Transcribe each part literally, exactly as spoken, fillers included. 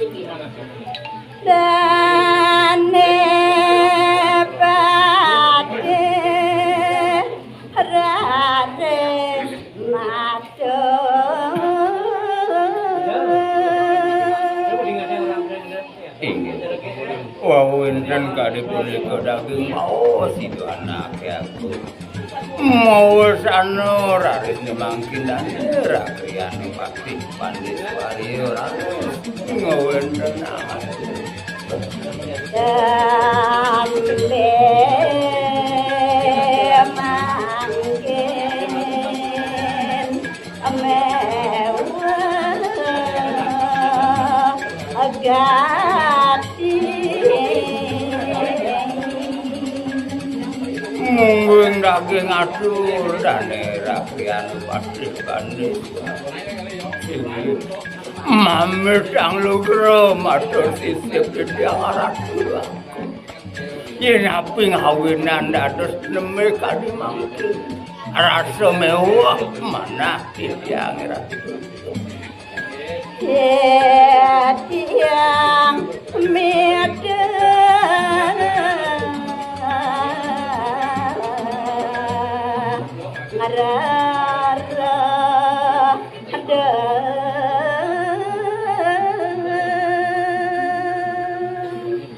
Dane Patih raris matur. Inggih. Wau wénten kadi punika daging mawa sida anaké agung. Mawa sana raris nyemangkin dane rakriane Patih Pandit Warya raris ngawénten atur. Dane mangkin mewah gati. Mungguing daging atur dane rakyat Patih Bandit. Mamit sang lugra matur sisip titiang ratu. Yen aping awinan dados neme kadi mangke. Rasa mewah manah titiang ratu. Titiang midang ngrara.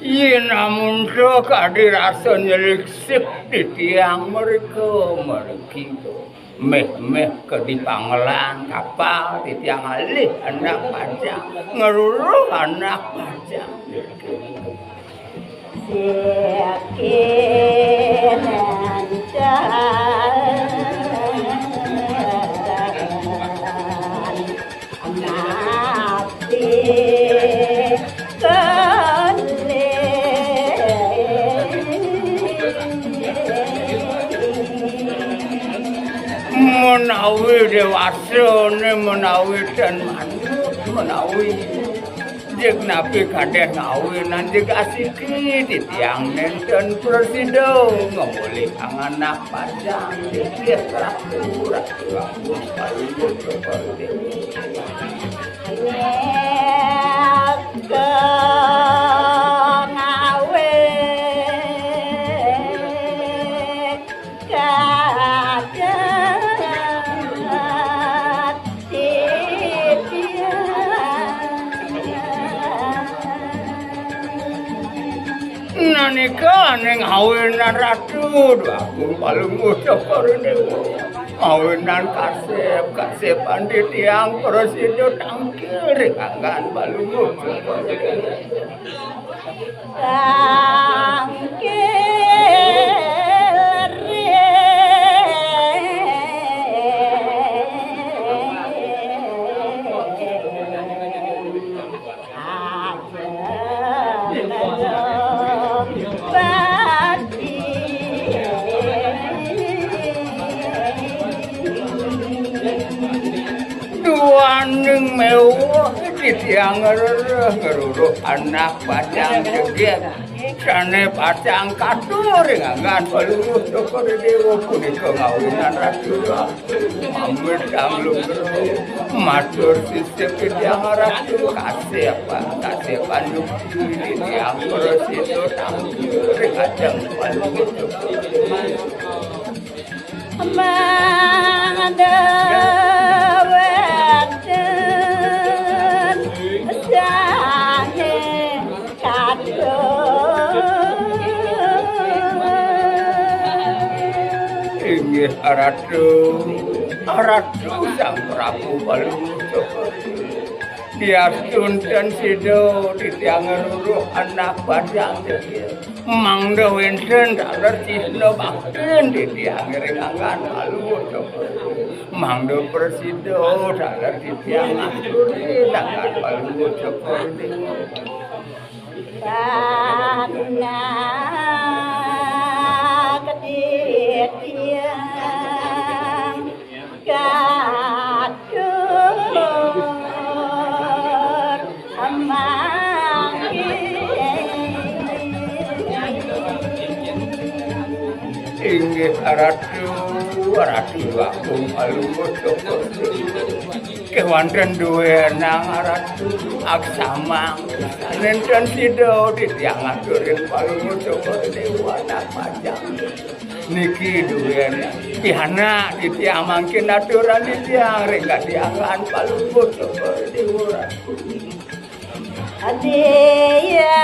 Yen amun to kadi rasa nyeliksik titiang mereka mergi to. Meh-meh kadi pangelan kapal titiang alih anak pajang, ngeruruh anak pajang. Sikin encan. Napi kalih. Menawi dewasane, menawi ten manut, menawi jeg napi kadeh ngawinan jeg asiki titiang nenten prasida ngemulih anganak pajang titih ratu, ratu ampun paling. Ngawe kadat titiang. Nanika ning awinan ratu, duaku palungguh Cokor Dewa. Awinan kasep, kasepan titiang prasida tangkil ring anggan palungguh Cokor Dewa. Tangkil ring Duaning mewah titiang ngrereh ngruruh anak pacang jegég. Sane pacang katur ring anggan palungguh Cokor Dewa punika ngawinan ratu. Amit kang lugra. Matur sisip titiang ratu kasep, kasep panjukti titiang prasida tangkil ring ajeng palungguh. Mangda wénten sane katur. Inggih Ratu, Ratu Sang Prabu Palungguh Cokor. Diastunten sida titiang ngruruh anak pacang jegég. Mangda wénten taler cihna baktin titiang ring anggan palungguh Cokor. Mangda prasida taler titiang ngaturin anggan palungguh Cokor. Tanah titiang katur mangkin. Inggih Ratu, Ratu Agung Palungguh Cokor. Kéwanten duwé nang arat aksamang. Nénten sida titiang aturin palungguh coba déwa nang pajang. Niki duwé nang pianak titiang mangkin aturan titiang ring kadiangan palungguh coba déwa. Adia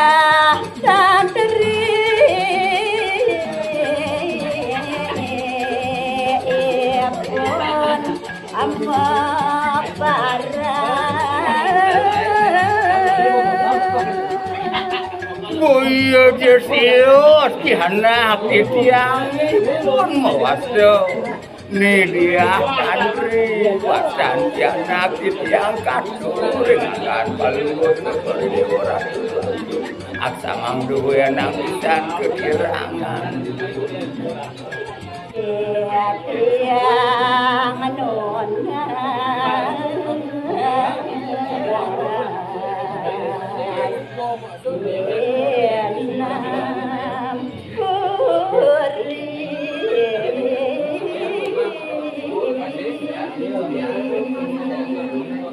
tantri ipun ama parang. Boya jesius kihanap titiang ipun mawasta. Ni diah antri pasan kihanap titiang katur ring anggan palungguh negeri Déwa Ratu. Aksamang duwé nang pisan kakirangan. Titiang nunas.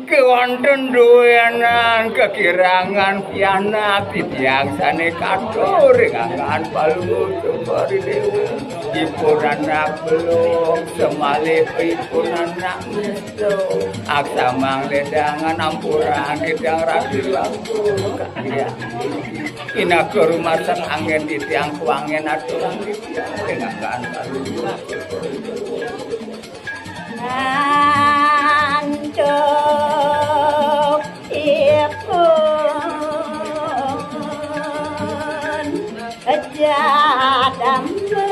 Kéwanten duénan kakirangan pianak titiang sané katur ring anggan palungguh coba déwa. Ipun anak belog, samalih ipun anak ngestu. Aksamang ledangan ampurang titiang ratu lampung. Inaka rumasak anggén titiang kuanggén aturan titiang ring anggan palungguh. Antuk ipun jadama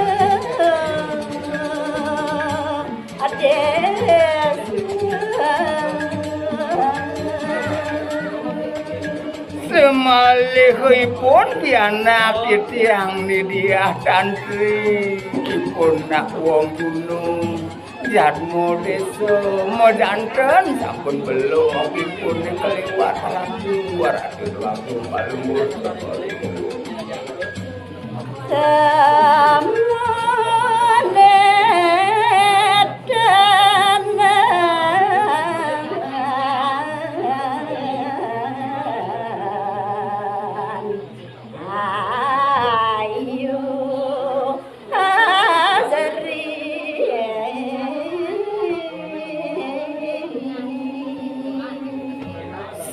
désa. Samalihipun pianak titiang ni diah tantri ipun nak wong gunung. Jadma désa majanten sampun belog ipun kaliwat ratu, ratu dwagung palungguh. Samanit tenang. Ayu Asri.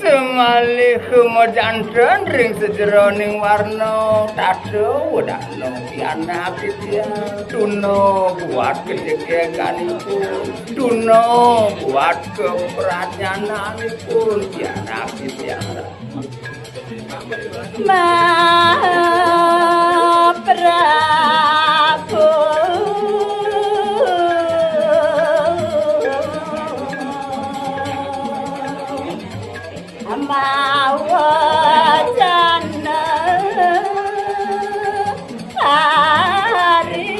Samalih majanten ring sajeroning warna tata wedana pianak titiang. Tuna buat kajegeganipun, tuna buat kapradnyananipun pianak titiang. Maha Prabu. Mawacana hari.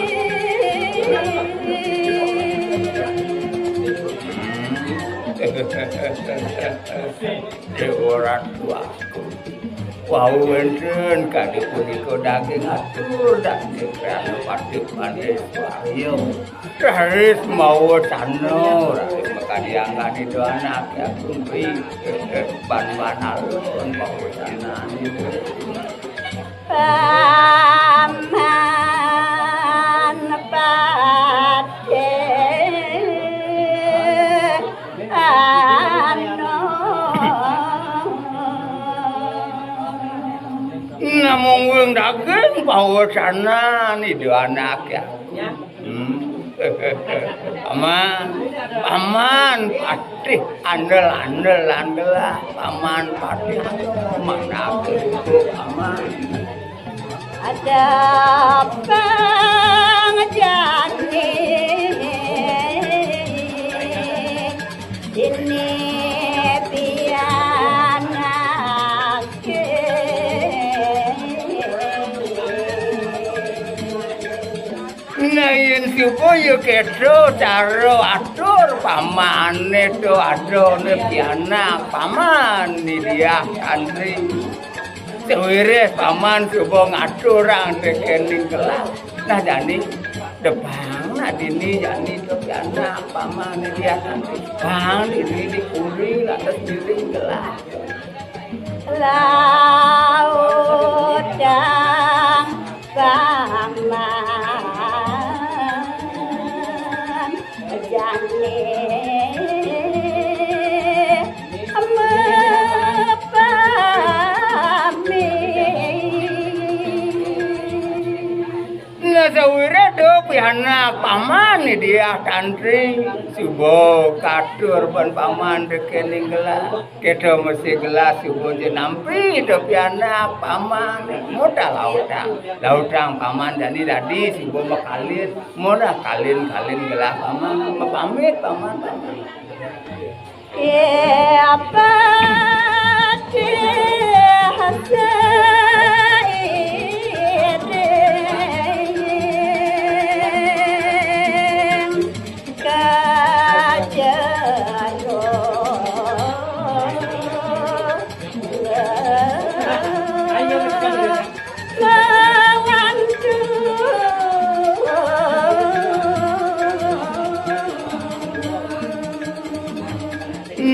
Déwa Ratu Agung. Wau wénten kadi punika daging atur daging Patih Manis Warya. Raris mawacana, raris makadi anggan Ida Anak Agung. Ban-ban alun mawacana. Paman Patih Anom. Namung wing daging pawacanan Ida Anak ya. Hmm. Paman, paman Patih andel-andel andel lah. Paman Patih andel manah paman. Ada pangjani ini pianake. Nah, yén supaya kéto cara atur pamané to adané pianak paman Ni Diah Tantri. Sawiréh paman suba ngaturang tekening gelah. Nah, jani depang Dini jani to pianak paman didiah tantri. Bang dini di puri lantas miring gelah. Lautang paman jani mepamit. Nah, sawiré do pianak paman didiah tantri, suba katur ban paman tekéning gelah. Kéto masi gelah suba ja nampi do pianak paman. Modal lautang. Lautang paman jani dadi suba makalin. Modal kalin-kalin gelah paman. Mapamit paman, paman.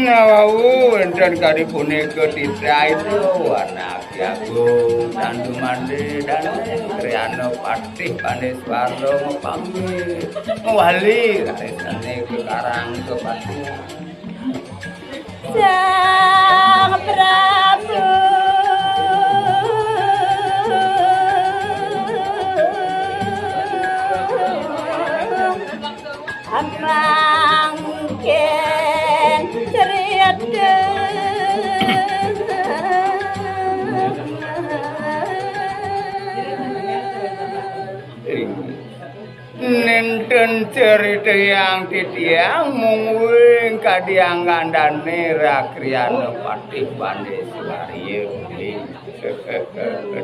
Nah, wau wénten kadi punika titah Ida Anak Agung, Tandu Made, Dané Kriana Patih Bandéswara mapamit. Mawali raris dané ka Karang Kapatihan. Sang Prabu mangkin cerita. Nénten critayang titiang mung wing kadi anggan dané Rakriana Patih Bandéswara.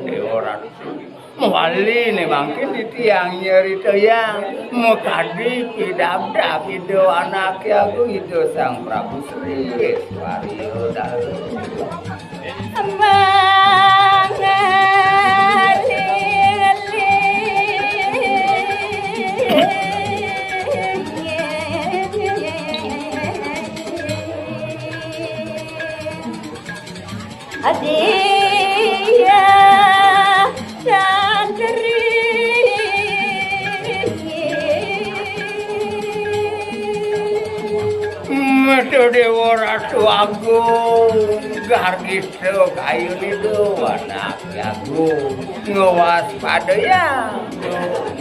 Déwa Ratu. Mawali né mangkin titiang nyritayang makadi pidabdab Ida Anaké Agung Ida Sang Prabu Sri Swarya Dalu. Adia santri. Mada Déwa Ratu Agung, gargita kayun Ida Anak Agung, ngwaspadayang,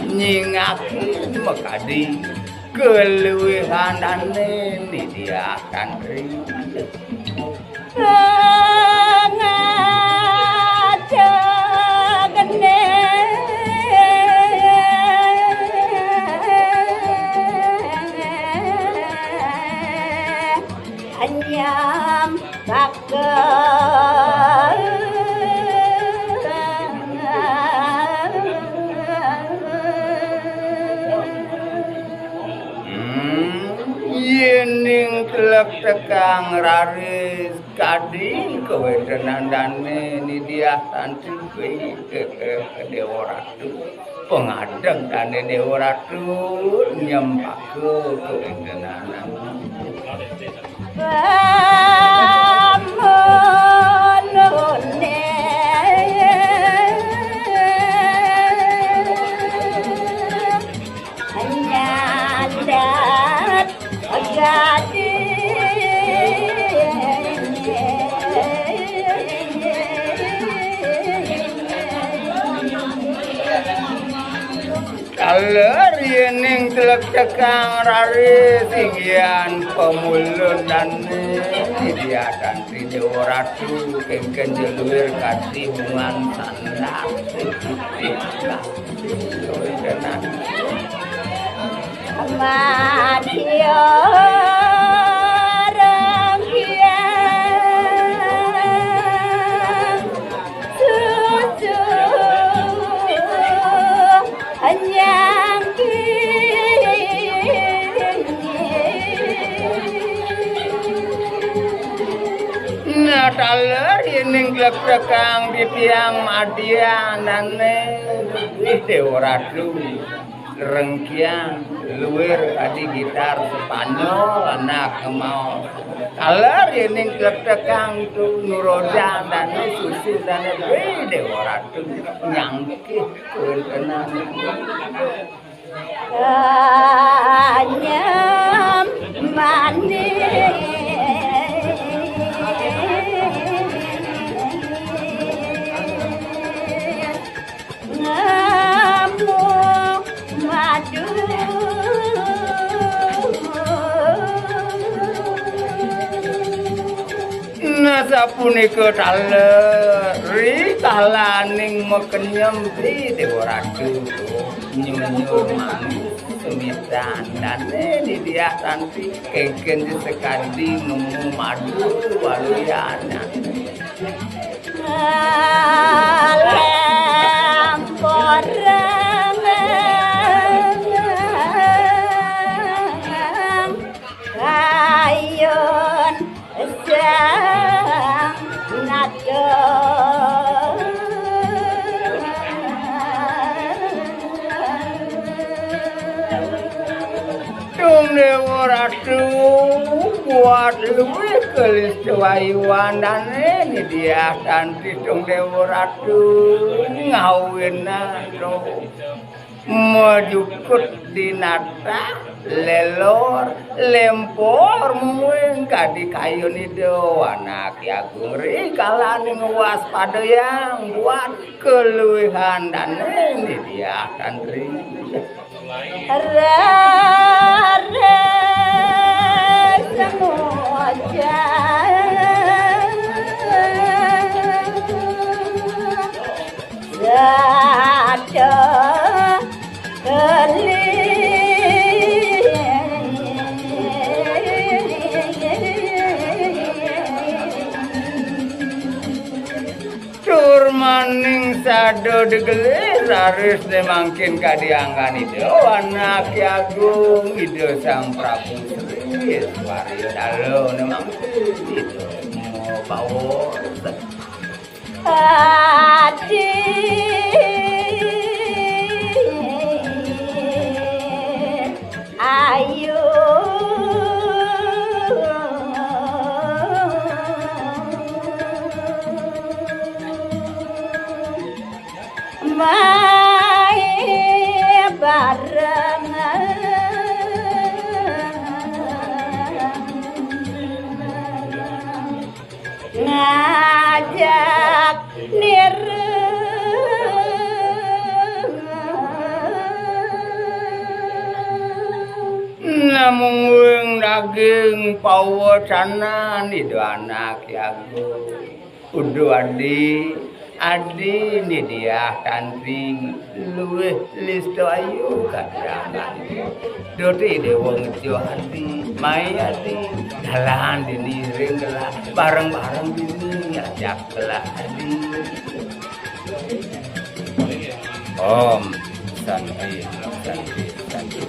nyingaki makadi kaluihan dané nidiak tantri. Pangada geni anyam baka. Hmm, yéning tlektekang raris kadi kawéntenan dané nidiak tantri Déwa Ratu. Pangadeg dané Déwa Ratu nyempaka kawéntenan. Pamulune nyandat gading. Taler yéning tlektekang raris inggihan pamulun dané nidiak tantri Déwa Ratu, kéngkén ja luir kadi bungan sandar. Madya rengkiang susu nyangki. Nah, taler yéning tlektekang titiang madya dané, ih, Déwa Ratu. Rengkiang, Luwir kadi gitar Spanyol, anak mau. Kaler yening kletekang tu nurojan dan susu dan bede ora tu nyangkih kuwi tenang. Anyam manis. Ngamuk madu. Nah, sapunika taler, ri kalaning makenyem ri Dewa Ratu, nyunyur manis semitan, dane nidiah tanti, kengken di sekadi nemu madu waluyan. Alam korang kayun sang nado. Dung Dewa Ratu buat luwih kelis kewayuan dane nidiah tanti Dung Dewa Ratu ngawinan to. Majukut dinatah lelor lempor mungguing kadi kayun ida anak agung ri kalaning waspadayang buat keluihan dane nidiah tantri. Rare semojang. Sada kali. Tur maning sada degelis raris ne mangkin kadi anggan Ida, anak agung Ida Sang Prabu Sri Swarya Dala ne mangkin Ida mabawa. Adi ayu mai bareng. Ngajak nira. Namung wing daging pawacanan Ida anak agung. Udu adi, adi nidiah tantri luwih lista ayu kadi anggan. Duti Dewa ngejo adi, mai adi, dalan dini ring gelah, bareng-bareng dini ngajak gelah adi. Om Santi, Santi, Santi.